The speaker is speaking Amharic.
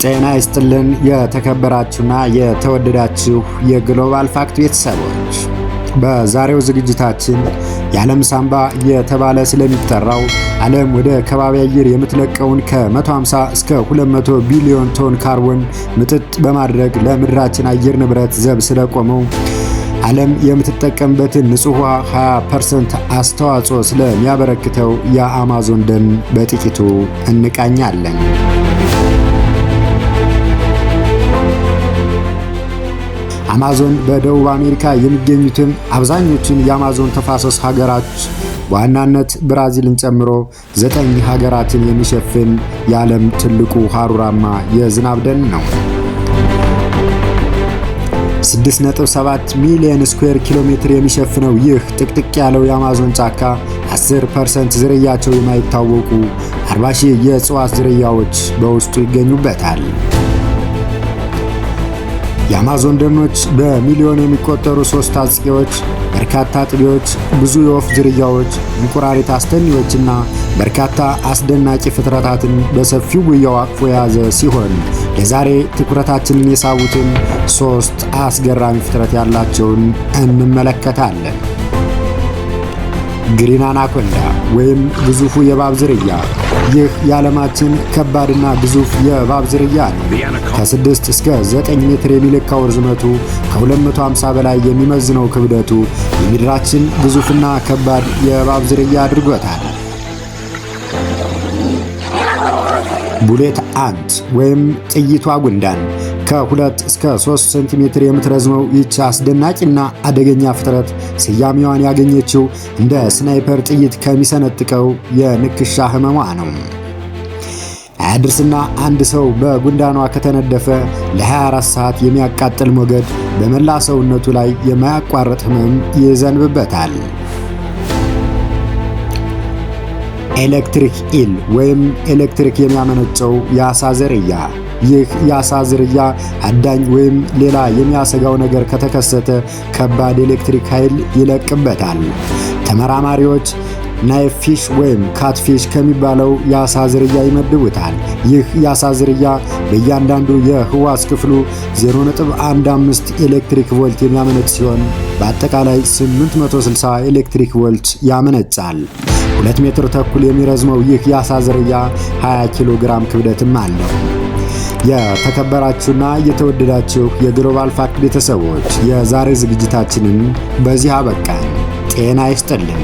ጤና ይስጥልን የተከበራችሁና የተወደዳችሁ የ Global Fact ቤተሰቦች፣ በዛሬው ዝግጅታችን የዓለም ሳምባ እየተባለ ስለሚጠራው፣ ዓለም ወደ ከባቢ አየር የምትለቀውን ከ150 እስከ 200 ቢሊዮን ቶን ካርቦን ምጥጥ በማድረግ ለምድራችን አየር ንብረት ዘብ ስለቆመው፣ ዓለም የምትጠቀምበትን ንጹህ ውሃ 20% አስተዋጽኦ ስለሚያበረክተው የአማዞን ደን በጥቂቱ እንቃኛለን። አማዞን በደቡብ አሜሪካ የሚገኙትን አብዛኞቹን የአማዞን ተፋሰስ ሀገራት በዋናነት ብራዚልን ጨምሮ 9 ሀገራትን የሚሸፍን የዓለም ትልቁ ሀሩራማ የዝናብ ደን ነው። 6.7 ሚሊዮን ስኩዌር ኪሎ ሜትር የሚሸፍነው ይህ ጥቅጥቅ ያለው የአማዞን ጫካ 10% ዝርያቸው የማይታወቁ 40 ሺህ የእጽዋት ዝርያዎች በውስጡ ይገኙበታል። የአማዞን ደኖች በሚሊዮን የሚቆጠሩ ሶስት አጥቂዎች፣ በርካታ አጥቢዎች፣ ብዙ የወፍ ዝርያዎች፣ እንቁራሪት አስተኔዎችና በርካታ አስደናቂ ፍጥረታትን በሰፊው ጉያው አቅፎ የያዘ ሲሆን ለዛሬ ትኩረታችንን የሳቡትን ሶስት አስገራሚ ፍጥረት ያላቸውን እንመለከታለን። Green anaconda ወይም ግዙፉ የእባብ ዝርያ። ይህ የዓለማችን ከባድና ግዙፍ የእባብ ዝርያ ነው። ከ6 እስከ 9 ሜትር የሚለካው ርዝመቱ፣ ከ250 በላይ የሚመዝነው ክብደቱ የምድራችን ግዙፍና ከባድ የእባብ ዝርያ አድርጎታል። Bullet ant ወይም ጥይቷ ጉንዳን፣ ከ2 እስከ 3 ሴንቲሜትር የምትረዝመው ይህች አስደናቂና አደገኛ ፍጥረት ስያሜዋን ያገኘችው እንደ sniper ጥይት ከሚሰነጥቀው የንክሻ ህመሟ ነው። አያድርስና አንድ ሰው በጉንዳኗ ከተነደፈ ለ24 ሰዓት የሚያቃጥል ሞገድ በመላ ሰውነቱ ላይ የማያቋርጥ ህመም ይዘንብበታል። Electric eel ወይም ኤሌክትሪክ የሚያመነጨው የአሳ ዝርያ። ይህ የአሳ ዝርያ አዳኝ ወይም ሌላ የሚያሰጋው ነገር ከተከሰተ ከባድ ኤሌክትሪክ ኃይል ይለቅበታል። ተመራማሪዎች knife fish ወይም catfish ከሚባለው የአሳ ዝርያ ይመድቡታል። ይህ የአሳ ዝርያ በእያንዳንዱ የህዋስ ክፍሉ 0.15 ኤሌክትሪክ ቮልት የሚያመነጭ ሲሆን በአጠቃላይ 860 ኤሌክትሪክ ቮልት ያመነጫል። 2.5 ሜትር የሚረዝመው ይህ የአሳ ዝርያ 20 ኪሎ ግራም ክብደትም አለው። የተከበራችሁና የተወደዳችሁ የ Global Fact ቤተሰቦች፣ የዛሬ ዝግጅታችንን በዚህ አበቃን። ጤና ይስጥልን።